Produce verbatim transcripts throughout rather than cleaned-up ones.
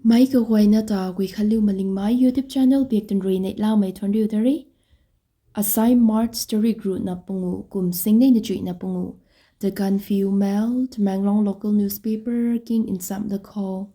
Mei kaguayna ta Guikhanliu Malingmei YouTube channel biak tan rui neihlamei thuanriu ta re. Asai March tarik ruhna pangu kum singnei na chuihna pangu. The Gaanphiu Mail, Tamenglong local newspaper king nsam da khou.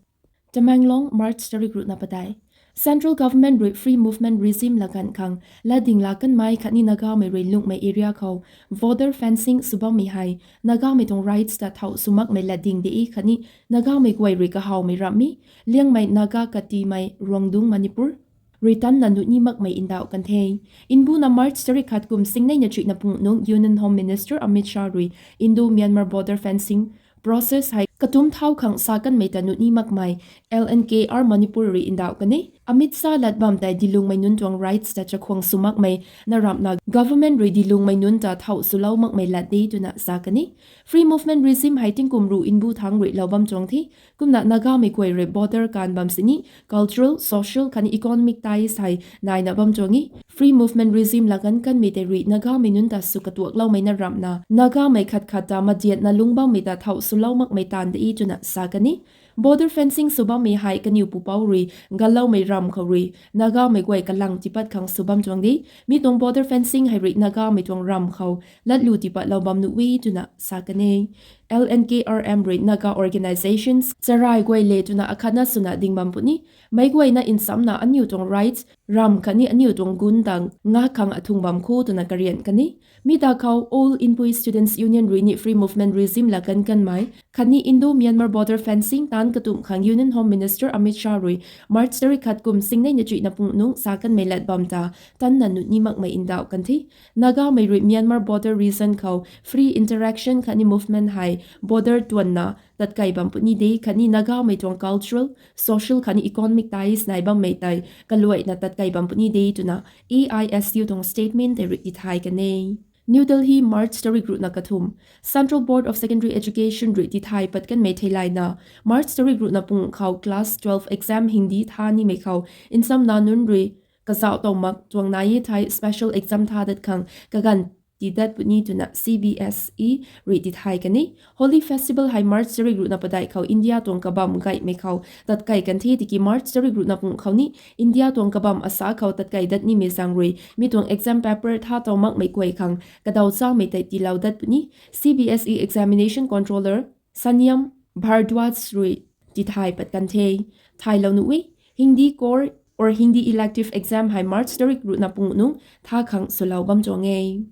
Tamenglong, March tarik ruhna padeih. Central Government rui Free Movement Regime laganv khang latding la kanmei khatni Nagamei rui lungmei area khou border fencing sw bammei hei Nagamei tuang rights ta thau sw makmei latding de khatni Nagamei guay rui kahawmei ramh mi, Liangmei Naga katimei Ruangdungc Manipur rui tanna nuh ni makmei ndauh kan the. Mbuna March tarik khat kum singnei na chuihna pangu nungc Union Home Minister Amit Shah rui Indo-Myanmar border fencing process hei katumc thau khang sa kanmei ta nuh ni makmei L N K R Manipur rui ndauh kan e. Amit Shah lat bam tei dilungmei nunc tuang rights ta chakhwang sw makmei na ramhna government rui dilungmei nunc ta thau swlou makmei lat de twna sa kan e. Free Movement Regime hei tingkum ruh mbu thangc rui lou bam tuang the. Kumna Nagamei guay rui border kaanv bam sini cultural, social khatni economic ties hei naina bam tuang e. Free Movement Regime laganv kanmei tei rui Nagamei nunc ta sw katuakloumei na ramhna Nagamei khat khat ta madiatna lungc bammei ta thau swlou makmei taanv de twna sa kan e. Border fencing sw bammei hei kaniw pupouc rui ganloumei ramv khou rui Nagamei guay kalang tiipat khang sw bam tuang de. Mi tuang border fencing hei rui Nagamei tuang ramv khou latlu tiipatlou bam nuh e twna sa kan e. L N K R M rui Naga organisations charai guay le twna akhatna swna ding bam puni. Meic guayna nsamna aniu tuang rights, ramv khatni aniu tuang gun ta ngak khang athung bam kho twna karian kan e. Mi ta khou All Inpui Students Union rui ni Free Movement Regime laganv kanmei khatni Indo-Myanmar border fencing taanc katumc khang Union Home Minister Amit Shah rui March tarik khat kum singnei na chuihna pangu nungc sa kanmei lat bam ta tanna nuh ni makmei ndauh kan the. Nagamei rui Myanmar border region khou free interaction khatni movement hei border tuanna tatkei bam puni de khatni Nagamei tuang cultural, social khatni economic ties nai bammei tei kaluaina tatkei bam puni de twna A I S U tuang statement tei rui tithay kan e. New Delhi, March tarik ruhna kathumh. Central Board of Secondary Education rui tithay pat kanmei theilayna March tarik ruhna pangu khou class twelve exam Hindi tha nimei khou nsamna nunc rui kazauh tow mak tuang nai e thei special exam tha dat khang kaganv tii dat puni twna C B S E rui tithay kan e. Holi festival hei March tarik ruhna padeih khou India tuang kabam gaymei khou tatkei kan the tiki March tarik ruhna pangu khou ni India tuang kabam asa khou tatkei dat nimei zaeng rui mi tuang exam paper tha tow makmei guay khang kadaw chamei tei tiilou dat puni C B S E examination controller Sanyam Bhardwaj rui tithay pat kan the. Thaylou nuh e, Hindi core or Hindi elective exam hei March tarik ruhna pangu nungc tha khang swlou bam tuang e.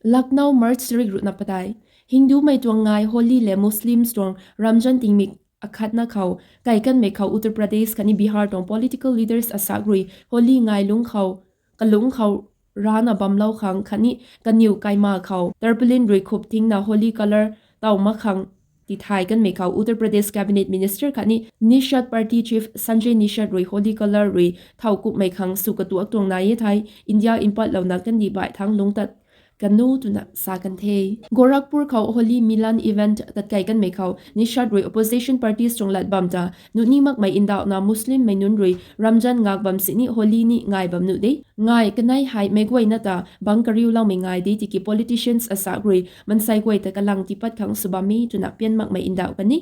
Lucknow, March tarik ruhna padeih. Hindumei tuang ngai Holi le Muslims tuang Ramzan tingmik akhatna khou kai kanmei khou Uttar Pradesh khatni Bihar tuang political leaders asak rui Holi ngai lungc khou kalungc khou rana bamlou khang khatni kaniw kaima khou tarpaulin rui khup thingna Holi colour tow mak khang tithay kanmei khou Uttar Pradesh Cabinet Minister khatni Nishad Party Chief Sanjay Nishad rui Holi colour rui thow kupmei khang sw katuak tuang nai e thei India mpatlouna kandih baih thangc lungc tat kan nu twna sa kan the. Gorakhpur khou Holi Milan event tatkei kanmei khou Nishad rui opposition parties tuang lat bam ta nuh ni makmei ndauhna Muslimmei nunc rui Ramzan ngak bam sini Holi ni ngai bam nuh de. Ngai kanei hei meic guayna ta bangc kariuloumei ngai de tiki politicians asak rui mansei guay ta kalang tiipat khang sw bam e twna pian makmei ndauh kan e.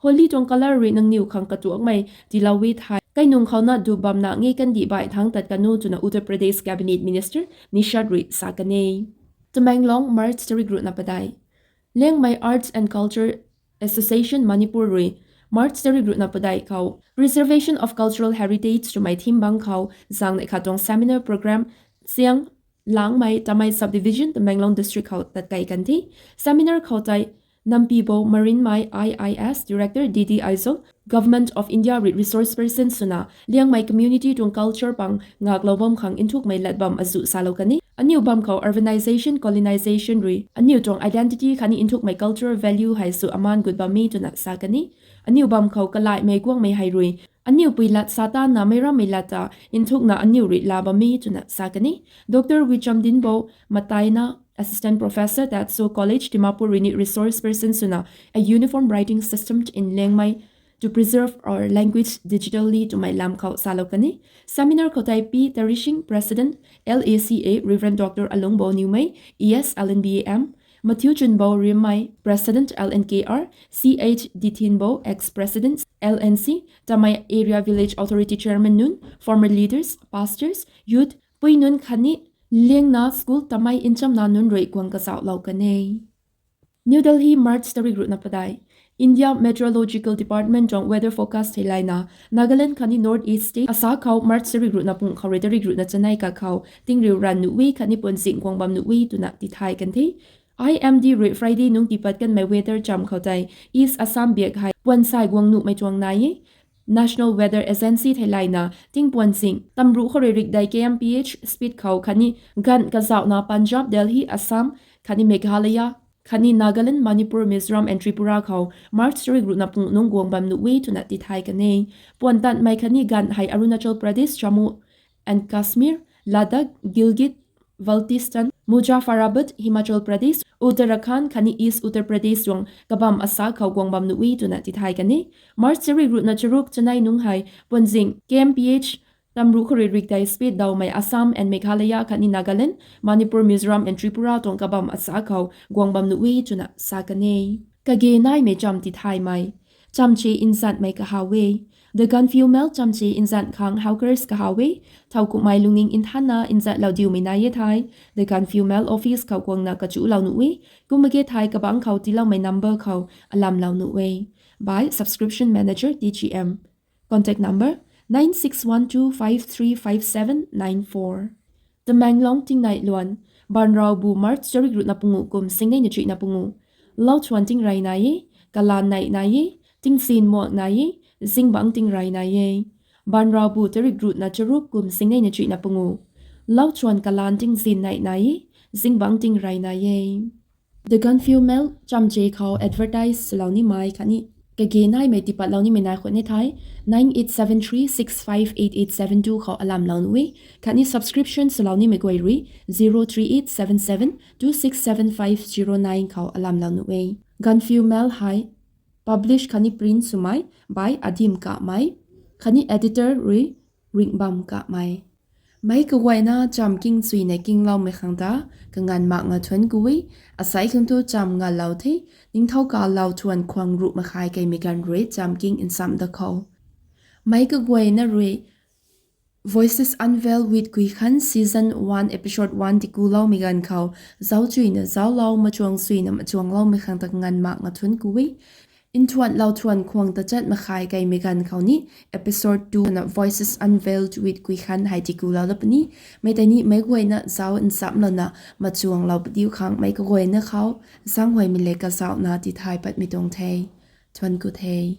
Holi tuang colour rui nangniw khang katuakmei tiilou e thei kainung khouna dup bamna nge kandih baih thangc tat kan nu twna Uttar Pradesh Cabinet Minister Nishad rui sa kan e. Tamenglong, March tarik ruhna padeih. Liangmei Arts and Culture Association Manipur rui March tarik ruhna padeih khou Preservation of Cultural Heritage twmei theme bang khou zaeng neih khat tuang seminar program Siang Langmei Tamei Subdivision, Tamenglong District khou tatkei kan the. Seminar khou tei Nampibo Marinmei, I I S, Director, D D Aizawl, Government of India rui resource person swna Liangmei community tuang culture pang ngaklou bam khang nthukmei lat bam azuh salou kan e. Aniu bam khou urbanization, colonization rui aniu tuang identity khatni nthukmei cultural value hei sw aman gut bam e twna sa kan e. Aniu bam khou kalaihmei guangmei hei rui aniu pui lat sa tanna meic rammei lat ta nthukna aniu rui la bam e twna sa kan e. Doctor Wichamdinbo Mataina, Assistant Professor, Tatso College, Dimapur rui ni resource person swna A Uniform Writing System in Liangmai to Preserve Our Language Digitally twmei lam khou salou kan e. Seminar khou tei P Tarishing, President, L A C A, Reverend Doctor Alungbo Niwmei, E S, L N B A M, Mathiu Chunbo Rimmei, President L N K R, C H Dithinbo, ex-President L N C, Tamei Area Village Authority Chairman nunc, former leaders, pastors, youth, pui nunc khatni Liangna School Tamei nchamna nunc rui guang kazauhlou kan e. New Delhi, March tarik ruhna padeih. India Meteorological Department tuang weather forecast theilayna, Nagaland khatni North East State asa khou March tarik ruhna pung khou rui tarik ruhna chanei kakhou tingriu ranv nuh e khatni puanzing guang bam nuh e twna tithay kan the. I M D rui Friday nungc tiipat kanmei weather cham khou tei East Assam biak hei puansai guang nuhmei tuang nai e. National Weather Agency theilayna tingpuanzing tamruh khou rui rikdei K M P H speed khou khatni ganv kazauhna Punjab, Delhi, Assam, khatni Meghalaya, khatni Nagaland, Manipur, Mizoram and Tripura khou March tarik ruhna pung nungc guang bam nuh e twna tithay kan e. Puan tanmei khatni ganv hei Arunachal Pradesh, Jammu and Kashmir, Ladakh, Gilgit, Baltistan, Muzaffarabad, Himachal Pradesh, Uttarakhand khatni East Uttar Pradesh tuang kabam asa khou guang bam nuh e twna tithay kan e. March tarik ruhna charuk chanei nungc hei puanzing K M P H tamruh khou rui rikdei speed dawmei Assam and Meghalaya khatni Nagaland, Manipur, Mizoram and Tripura tuang kabam asa khou guang bam nuh e twna sa kan e. Kage naimei cham tithaymei. Chamche nzanhmei kahaw e. The Gaanphiu Mail chamche nzanh khang hawkers kahaw e. Thowkumhmei lungning nthanna nzanhlou diumei nai e thei, The Gaanphiu Mail office khou guangna kachuhlou nuh e. Kum mak ge thei kabangc khou tiiloumei number khou alamlou nuh e. By Subscription Manager, T G M. Contact number, nine six one two five three five seven nine four. Tamenglong tingnai luan. Banrau bu March tarik ruhna pungu kum singnei na chuihna pungu. Lau thuan tingrey nai e, kalan neih nai e, tingzin muak nai e, zingbangc tingrey nai e. Banrau bu tarik ruhna charuk kum singnei na chuihna pungu. Lau thuan kalan tingzin neih nai e, zingbangc tingrey nai e. The Gaanphiu Mail chamche khou advertise swlou nimei khatni kage naimei tiipatlou nimei nai khwan e thei, nine eight seven three six five eight eight seven two khou alamlou nuh e, khatni subscription swlou nimei guay rui zero three eight seven seven two six seven five zero nine khou alamlou nuh e. Gaanphiu Mail hei publish khatni print swmei by Adim Kamei, khatni editor rui Ringbam Kamei. Meic kaguayna chamv king chuina kingloumei khang ta kanganv mak nga thuanc ku e. Asei khang thu chamv ngalou the, ningthau kalou thuan khwang ruh makhai keimei ganv rui chamv king nsam da khou. Meic kaguayna rui Voices Unveiled with Guikhan Season one Episode one tiikuloumei ganv khou, zauc chuina zauclou, machuang chuina machuangloumei khang ta kanganv mak nga thuanc ku e. Nthuanlou thuan khwang tachat makhai keimei ganv khou ni, Episode two na Voices Unveiled with Guikhan hei tiikulou da puni. Mei tei ni meic guayna zauc nsamlouna machuanglou padiu khang meic kaguayna khou zaenghuaymei le kazauhna tithay patmei tuang the. Thuanc ku the.